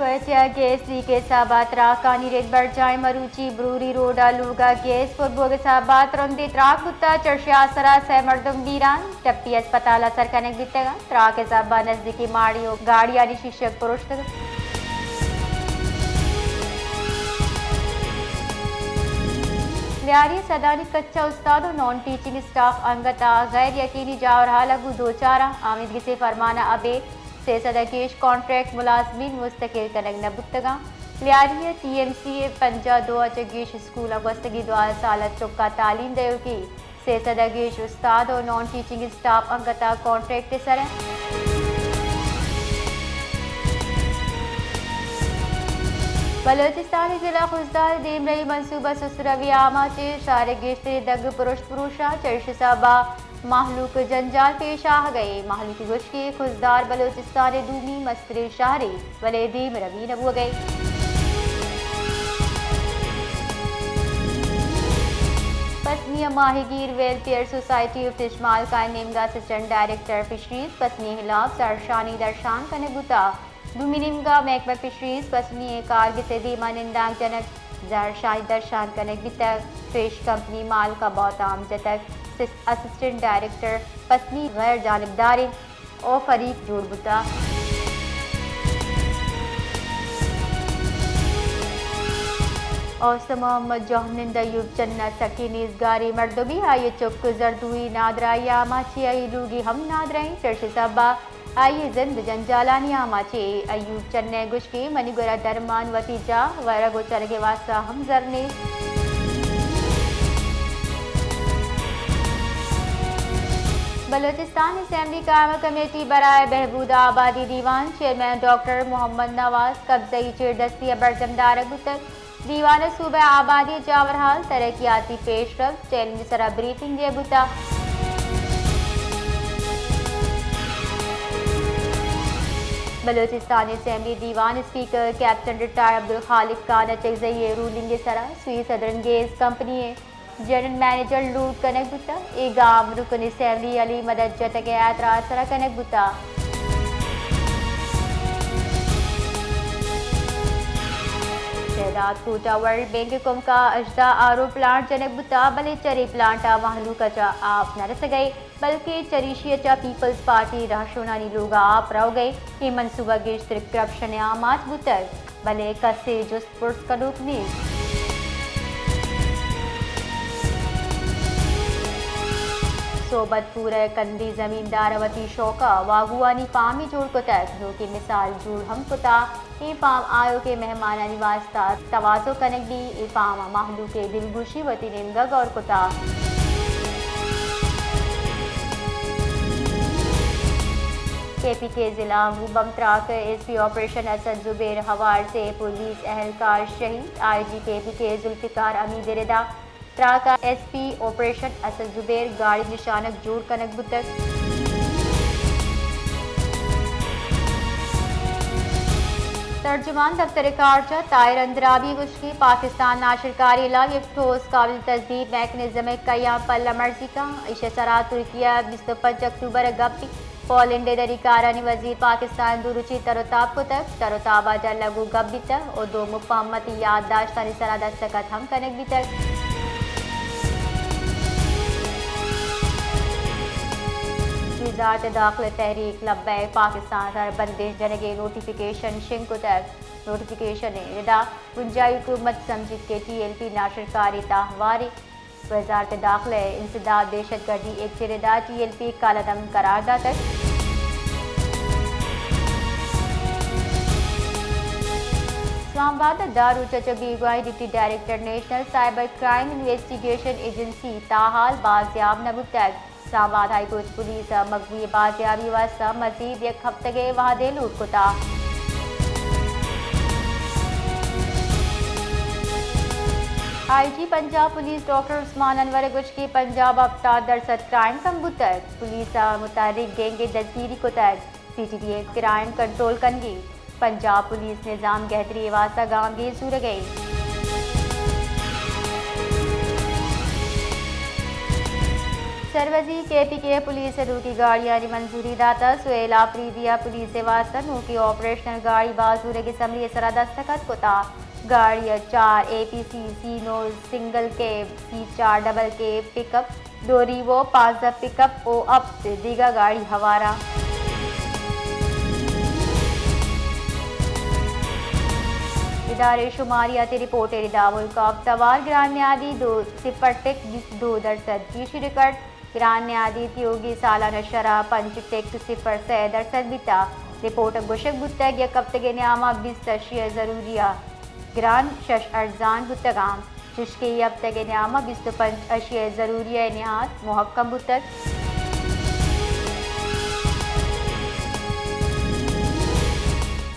کوئٹہ ءَ gas leak ءِ سبب ءَ تراکانی رد برجاہ، مروچی بروری روڈ ءَ لوگ ءَ گیس پر بوگ ءِ سبب ءَ ترندیں تراک بوتگ، چرشی ءِ آسر ءَ سئے مردم بیران، ٹپی ہسپتال ءَ سر کنگ بیتگ انت، تراک ءِ سبب ءَ نزیکی ماڑی ءُ گاڑیانی شیشگ پروشتگ۔ لیاری ءَ سدانی کچا استاد ءُ نان ٹیچنگ اسٹاف انگت ءَ غیر یقینی جاور حال ءَ گوں دوچار انت، آمیدگس ءِ فرمان ءَ ابید سئے سد ءَ گیش کانٹریکٹ ملازمین مستقل کنگ نہ بوتگ انت۔ لیاری ءِ ٹی ایم سی ءِ پنجاہ دو ءَ چہ گیش اسکولاں گوستگیں دوازدہ سال ءَ چک ءَ تعلیم دئیوکیں سئے سد ءَ گیش استاد ءُ نان ٹیچنگ اسٹاف انگت ءَ کانٹریکٹ ءِ سر انت۔ بلوچستان ءِ ضلع خضدار ءِ دیمرئی منصوبہ سست روی ءِ آماچ، شہر ءِ گیشتریں دگ پرشت پروش انت، چریشی ءِ سبب ءَ مہلوک ءَ جنجال پیش آہگ ءَ، مہلوک ءِ گوشگ ءَ خضدار بلوچستان ءِ دومی مستریں شہرے، بلے دیم روی نہ بوگ ءَ۔ پسنی ءَ ماہیگیر ویلفیئر سوسائٹی ءِ فش مالکانی نیمگ ءَ اسسٹنٹ ڈائریکٹر فشریز پسنی ءِ ہلاپ زہرشانی درشان کنگ بوتگ۔ دومی نیمگ ءَ محکمہ فشریز پسنی ءِ کارگس ءِ دیم ءَ نندانک جنگ زہرشانی درشان کنگ بیتگ۔ فش کمپنی مالک ءَ بہتام جتگ، سس-، اسسٹنٹ ڈائریکٹر پسنی غیر جانبداریں او فریق جوڑ بوتگ۔ اوست محمد جوہمنند ایوب چنہ سکیں نیزگاریں مردمے، آئی ءِ چک زردوئی نادراہی ءِ آماچ ءَ، آئی ءِ لوگی ہم نادراہیں، چرشی ءِ سبب ءَ آئی ءِ زند جنجالانی آماچ ءَ۔ ایوب چنہ ءِ گوشگ ءَ منی گورا درمان، وتی جاہ، ورگ ءُ چرگ ءِ واستہ ہم زر نیست۔ بلوچستان اسمبلی قائمہ کمیٹی برائے بہبود آبادی دیوان چیئرمین ڈاکٹر محمد نواز قبضہ ءِ چیردستی ءَ برجم دارگ بوتگ۔ دیوان ءَ صوبہ ءِ آبادی، جاورحال، ترقیاتی پیش رفت، چیلنج ءِ سرا بریفنگ دیگ بوتگ۔ بلوچستان اسمبلی دیوان ءِ اسپیکر کیپٹن ریٹائر عبدالخالق خان اچکزئی ءِ رولنگ ءِ سرا سوئی سدرن گیس کمپنی ءِ جنرل منیجر لوٹ کنگ بوتگ۔ اے گام رکن اسمبلی علی مدد جتگ ءِ اعتراض ءِ سرا کنگ بوتگ۔ شہداد کوٹ ءَ ورلڈ بینک ءِ کمک ءَ ہژدہ آر او پلانٹ جنگ بوتگ، بلے چرے پلانٹ ءَ مہلوک ءَ چہ آپ نہ رسگ ءَ، بلکیں چریشی ءَ چہ پیپلز پارٹی رہشونانی لوگ ءَ آپ روگ ءَ۔ اے منصوبہ گیشتر کرپشن ءِ آماچ بوتگ، بلے کسے جست پرس کنوک نیست۔ صحبت پور ءِ کندی زمیندار ءَ وتی شوق ءَ واگوانی فارمے جوڑ کتگ، نوکیں مثال جوڑ ہم کتگ۔ اے فارم آیوکیں مہمانانی واستہ تواضع کنگ بیت، اے فارم ءَ مہلوک ءِ دلگوشی وتی نیمگ ءَ گور کتگ۔ کے پی کے ضلع ءَ گوں بم تراک ءَ ایس پی آپریشن اسد زبیر ہوار، سے پولیس اہلکار شہید، آئی جی کے پی کے ذوالفقار حمید ءِ ردا تراک ءَ ایس پی آپریشن اسد زبیر گاڑی نشانگ جوڑ کنگ بوتگ۔ ترجمان دفتر خارجہ طاہر اندرابی ءِ گوشگ ءَ پاکستان ناشرکاری ءِ ہلاپ یک ٹھوس قابل تصدیق میکانزم ءِ قیام ءِ پلہ مرزی کنت۔ ایشی ءِ سرا ترکیہ ءَ بیست ءُ پنچ اکتوبر ءَ گپی پولینڈ ءِ دری کارانی وزیر پاکستان ءَ دوروچی تر ءُ تاب کتگ۔ تر ءُ تاب ءَ جھل ءَ گوں گپ بیتگ ءُ دو مفاہمتی یادداشتانی سرا دستخط ہم کنگ بیتگ۔ وزارت داخلہ ءَ تحریک لبیک پاکستان ءَ سر بندش جنگ ءِ نوٹیفکیشن شنگ کتگ۔ نوٹیفکیشن ءِ ردا بنجاہی حکومت سمجھیت کہ ٹی ایل پی ناشرکاری ءِ تاہوارے۔ وزارت داخلہ ءَ انسداد دہشت گردی ایکٹ ءِ ردا ٹی ایل پی ءَ کالعدم قرار داتگ۔ اسلام آباد ءَ دہ روچ ءَ چہ بیگواہیں، deputy director national cyber crime investigation agency تاحال بازیاب نہ بوتگ۔ اسلام آباد ہائی کورٹ ءَ پولیس ءَ مگوی ءِ بازیابی ءِ واستہ مزید یک ہفتگے ءِ وہدے لوٹ کتگ۔ آئی جی پنجاب پولیس ڈاکٹر عثمان انور ءِ گوشگ ءَ پنجاب ءَ ہپتاد درسد کرائم کم بوتگ، پولیس ءِ متحرک گینگ ءَ دزگیری کتگ، سی ٹی ڈی ءَ کرائم کنٹرول کنگ ءَ پنجاب پولیس نظام گہتری ءِ واستہ گامگیج زورگ ءَ۔ سروزی، کے پی کے پولیس ءَ نوکی گاڑیانی منظوری داتگ۔ سہیل آپریدی ءَ پولیس ءِ واستہ نوکی آپریشنل گاڑی بازور ءِ گسمری ءِ سرا دستخط کتگ۔ گاڑی ءَ چار اے پی سی، سی نو سنگل کیب، سی چار ڈبل کیب پک اپ، دو ریوو، پانزدہ پک اپ ءُ ہپت دگہ گاڑی ہوار اَنت۔ ادارہ شماریاتی رپورٹ ءِ ردا ملک ءَ ہپت ہوار گران نیادی دو صفر ٹک بیست دو درسد گیشی ریکارڈ، گران نیادی تیوگی سالانہ شرح پنچ ٹک صفر سے درسد بیتگ۔ رپورٹ ءَ گوشگ بوتگ، یک ہپتگے نیام ءَ بیست اشیاء ضروری ءَ گران، شش ارزان بوتگ اَنت، چشکہ اے ہپتگے نیام ءَ بیست ءُ پنچ اشیاء ضروری ءَ نہاد مہکم بوتگ۔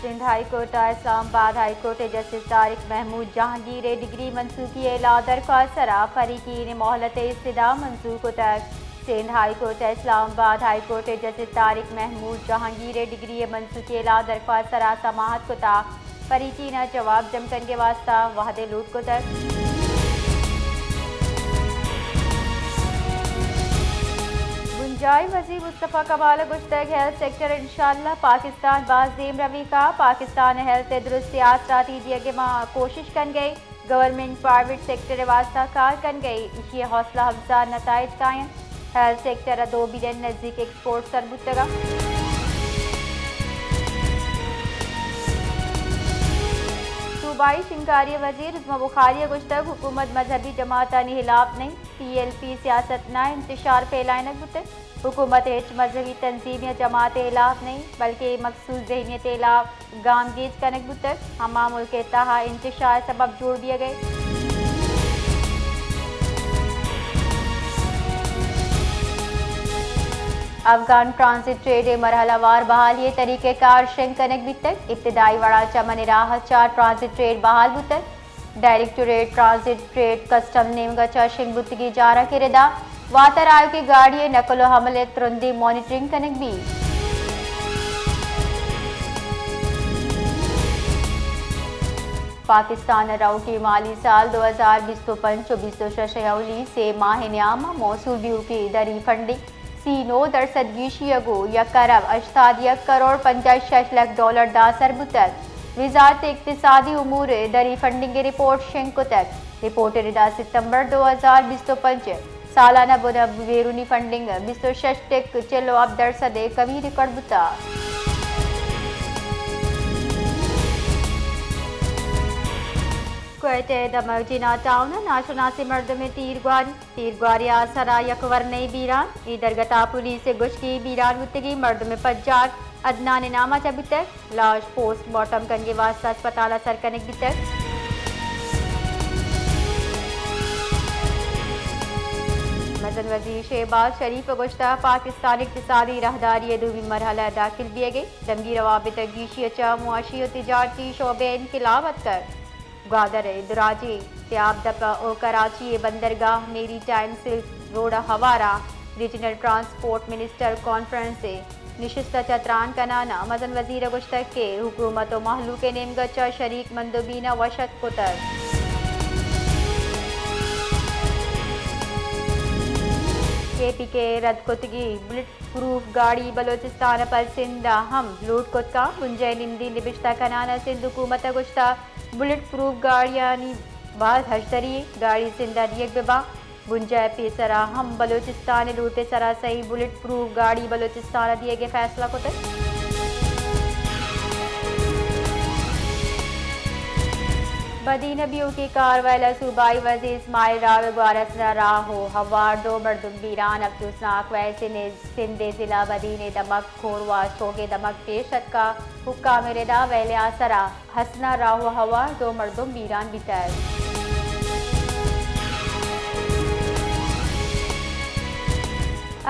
سندھ ہائی کورٹ ءَ اسلام آباد ہائی کورٹ ءِ جسٹس طارق محمود جہانگیر ءِ ڈگری منسوخی ءِ ہلاپ درخواست ءِ سرا فریقین ءِ مہلت ءِ استدعا منسوخ کتگ۔ سندھ ہائی کورٹ ءَ اسلام آباد ہائی کورٹ ءِ جسٹس طارق محمود جہانگیر ءِ ڈگری ءِ منسوخی ءِ ہلاپ درخواست ءِ سرا سماعت کتگ۔ فریقین ءَ جواب جم کنگ ءِ واستہ وہدے لوٹ کتگ۔ بنجاہی وزیر مصطفی کمال ءَ گوشتگ، ہیلتھ سیکٹر انشاءاللہ پاکستان باز دیم روی کا، پاکستان ءِ ہیلتھ ءِ درستیں آسراتی دیگ ءِ ما کوشش کنگ ءَ ایں۔ گورنمنٹ پرائیویٹ سیکٹر ءِ واستہ کار کنگ ءَ ایشی ءِ حوصلہ افزا نتائج کاینت۔ ہیلتھ سیکٹر ءَ دو بلین نزیک ایکسپورٹ سر بوتگ اَنت۔ صوبائی شنگکاری ءِ وزیر عظمی بخاری ءَ گوشتگ، حکومت مذہبی جماعتانی ہلاپ نہ اِنت، ٹی ایل پی سیاست ءَ انتشار پھیلائینگ بوتگ۔ حکومت ءِ ہچ مذہبی تنظیم یا جماعت ءِ ہلاپ نہ اِنت، بلکہ اے مخصوص ذہنیت ءِ ہلاپ گامگیج کنگ بوتگ، ہما ملک ءِ تہا انتشار ءِ سبب جوڑ بیگ ءَ اِنت۔ افغان ٹرانزٹ ٹریڈ ءِ مرحلہ وار بحالی ءِ طریقہ کار شنگ کنگ بیتگ، ابتدائی وڑا چمن ءِ راہ ءَ چار ٹرانزٹ ٹریڈ بحال بوتگ۔ ڈائریکٹوریٹ ٹرانزٹ ٹریڈ کسٹم نیمگ ءَ چہ شنگ بوتگیں جارانک ءِ ردا واتر آیوکیں گاڑی ءِ نقل ءُ حمل ءِ ترندیں مانیٹرنگ کنگ بیت۔ پاکستان ءَ روکیں مالی سال دو ہزار بیست ءُ پنچ ءُ بیست ءُ شش ءِ اولی سے ماہ ءِ نیام ءَ موصول بیوکیں دری فنڈنگ سی نو درسد گیشی ءَ گوں یک ارب ہشتاد یک کروڑ پنجاہ شش لکھ ڈالر داسر بوتگ۔ وزارت اقتصادی امور ءِ دری فنڈنگ ءِ رپورٹ شنگ کتگ۔ رپورٹ ءِ ردا ستمبر دو ہزار بیست ءُ پنچ ءَ سالانہ بن ءَ بیرونی فنڈنگ بیست ءُ شش ٹک چل ءُ ہپت درسد ءِ کمی ریکارڈ بوتگ۔ کوئٹہ ءِ دمگ جناح ٹاؤن ءَ ناشناسیں مردمے تیرگواری، تیرگواری ءِ آسرا یک ورنائے بیران۔ اے درگت ءَ پولیس ءِ گوشگ ءَ بیران بوتگیں مردم ءِ پجار عدنان ءِ نام ءَ چہ بوتگ۔ لاش پوسٹ مارٹم کنگ ءِ واستہ ہسپتال ءَ سر کنگ بیتگ۔ مزن وزیر شہباز شریف ءَ گوشتگ، پاکستان اقتصادی راہداری ءِ دومی مرحلہ ءَ داخل بیگ ءَ، دمگی روابط ءِ گیشی ءَ چہ معاشی ءُ تجارتی شعبہ ءَ انقلاب اتکگ۔ گوادر ءِ دراجیں تیاب دپ ءُ کراچی ءِ بندرگاہ میری ٹائم سلک روڈ ءِ Huwara regional transport minister conference ءِ نشست ءَ چہ تران کنان ءَ مزن وزیر ءَ گوشتگ کہ حکومت ءُ مہلوک ءِ نیمگ ءَ چہ شریک مندوبین ءَ وش اتک کتگ۔ کے پی کے ءِ رد کتگیں بلٹ پروف گاڑی بلوچستان ءَ پہ سندھ ءَ ہم لوٹ کت کنت۔ بنجاہی نمدی نبشتہ کنان ءَ سندھ حکومت ءَ گوشتگ، بلٹ پروف گاڑیانی باز ہژدری اِنت، گاڑی سندھ ءَ دیگ بہ باں۔ بنجاہ ءِ پیسرا ہم بلوچستان ءِ لوٹ ءِ سرا سہی بلٹ پروف گاڑی بلوچستان ءَ دیگ ءِ فیصلہ کتگ۔ بدین ءِ بیوکیں کارویل ءَ صوبائی وزیر اسماعیل راؤ ءِ گوار ہسنا راہ ءُ ہوار دو مردم بیران۔ افسوسناک ویسے سندھ ءِ ضلع بدین ءِ دمگ کھورواس چوک ءِ دمگ پیش اتکگ۔ حکام ءِ ردا ویل ءِ آسرا ہسنا راہ ءُ ہوار دو مردم بیران بیتگ۔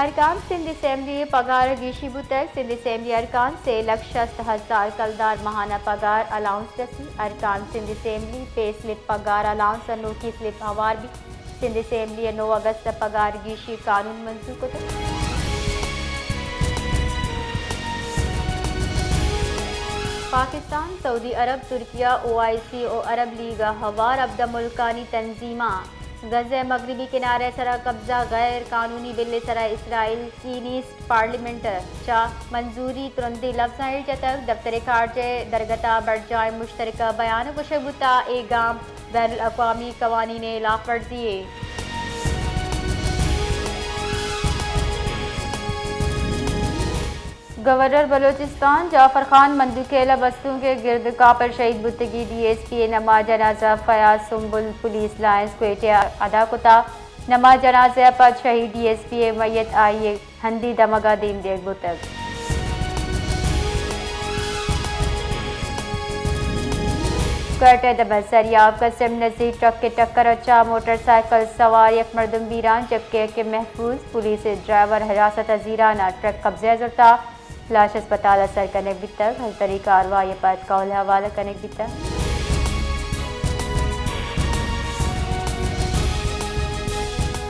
ارکان سندھ اسمبلی ءِ پگار ءَ گیشی بوتگ۔ سندھ اسمبلی ارکان سے لکھ شست ہزار کلدار ماہانہ پگار الاؤنس رسی۔ ارکان سندھ اسمبلی پے سلپ پگار الاؤنس ءِ نوکی سلپ ہوار بیت۔ سندھ اسمبلی ءَ نو اگست ءَ پگار گیشی قانون منظور کتگ۔ پاکستان، سعودی عرب، ترکیہ، او آئی سی ءُ عرب لیگ ءَ ہوار ہبدہ ملکانی تنظیماں غزہ ءِ مغربی کنارہ ءِ سرا قبضہ غیر قانونی بل ءِ سرا اسرائیل ءِ سینیٹ پارلیمنٹ ءَ چہ منظوری ترندیں لبزاں ایر جتگ۔ دفتر خارجہ ءِ درگت ءَ برجاہیں مشترکہ بیان ءَ گوشگ بوتگ اے گام بین الاقوامی قوانین ءِ ہلاف ورزی یے۔ گورنر بلوچستان جعفر خان مندوخیل ءِ بستونک ءِ گرد ءُ کاپ ءَ شہید بوتگیں ڈی ایس پی ءِ نماز جنازہ فیاض سنبل پولیس لائنز کوئٹہ ءَ ادا کتگ۔ نماز جنازہ ءَ پد شہید ڈی ایس پی ءِ میت آئی ءِ ہندی دمگ ءَ دیم دیگ بوتگ۔ کوئٹہ ءِ دمسری آف کسٹم ءِ نزیک ٹرک ءِ ٹکر ءَ چہ موٹر سائیکل سوار یک مردم بیران، جبکہ یکے محفوظ۔ پولیس ءِ ڈرائیور حراست ءَ زیران ءَ، ٹرک قبضہ ءَ زرتگ۔ لاش ہسپتال ءَ سر کنگ بیتگ۔ ہلدری کاروائی ءَ پد کہول ءِ حوالہ کنگ بیتگ۔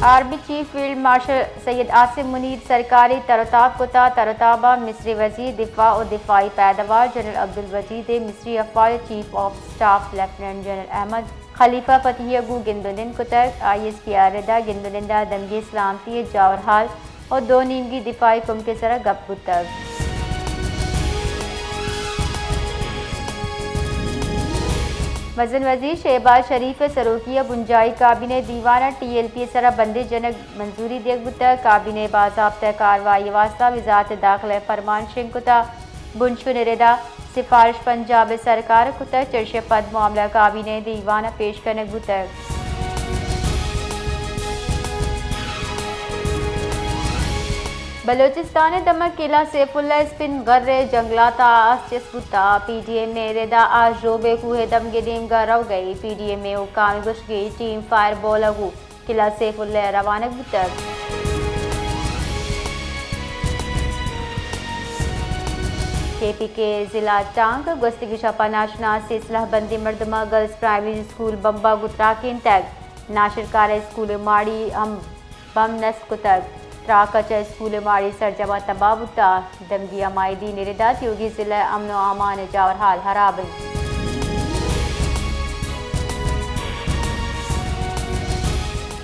Army chief field marshal Syed عاصم منیر ءَ سرکاری تر ءُ تاب کتگ۔ تر ءُ تاب ءَ مصری وزیر دفاع ءُ دفاعی پیداوار جنرل عبدالمجید ءِ مصری افواج ءِ chief of staff lieutenant general Ahmed Khalifa Fathi ءَ گوں گند ءُ نند کتگ۔ آئی ایس پی ءِ ردا گند ءُ نند ءَ دمگی سلامتی ءِ جاور حال ءُ دو نیمگی دفاعی کمک ءِ سرا گپ بوتگ۔ مزن وزیر شہباز شریف ءِ سروکی ءَ بنجاہی کابینہ ءِ دیوان ءَ ٹی ایل پی ءِ سرا بندش جنگ ءِ منظوری دیگ بوتگ۔ کابینہ ءَ باضابطہ کاروائی ءِ واستہ وزارت داخلہ ءِ فرمان شنگ کتگ۔ بنشون ءِ ردا سفارش پنجاب ءِ سرکار ءَ کتگ، چرشی ءَ پد معاملہ کابینہ ءِ دیوان ءَ پیش کنگ بوتگ۔ بلوچستان ءِ دمگ قلعہ سیف اللہ ءِ اسپن غر ءِ جنگلات ءَ آس چست بوتگ۔ پی ڈی ایم ءِ ردا آس ژوب ءِ کوہ ءِ دمگ ءِ نیمگ ءَ روگ ءَ اِنت۔ پی ڈی ایم ءِ حکام ءِ گوشگ ءَ ٹیم فائر بال ءَ گوں قلعہ سیف اللہ ءَ روانگ بوتگ۔ کے پی کے ضلع ٹانک ءَ گوستگیں شپ ءَ ناشناسیں سلاہ بندیں مردماں گرلز پرائمری اسکول بمب ءَ گوں تراکینتگ۔ ناشرکار ءِ اسکول ءِ ماڑی ہم بمب نصب کتگ۔ تراک ءَ چہ اسکول ءِ ماڑی سرجم ءَ تباہ بوتگ۔ دمگی عمائدین ءِ ردا تیوگی ضلع ءِ امن ءُ امان ءِ جاور حال ہراب اِنت۔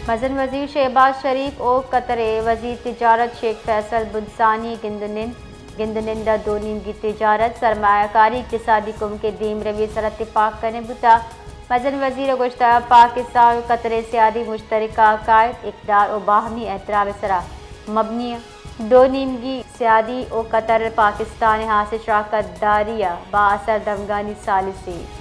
مزن وزیر شہباز شریف ءُ قطر ءِ وزیر تجارت شیخ فیصل بن ثانی ءِ گند ءُ نند۔ گند ءُ نند ءَ دو نیمگی تجارت، سرمایہ کاری، اقتصادی کمک ءِ دیمروی ءِ سرا تپاک کنگ بوتگ۔ مزن وزیر ءَ گوشتگ، پاکستان ءُ قطر ءِ سیادی مشترکہ عقائد، اقدار ءُ باہمی احترام ءِ سرا مبنی اِنت۔ دو نیمگی سیادی ءُ قطر پاکستان ءِ ہاسیں شراکت داری ءِ با اثر دمگانی ثالثی۔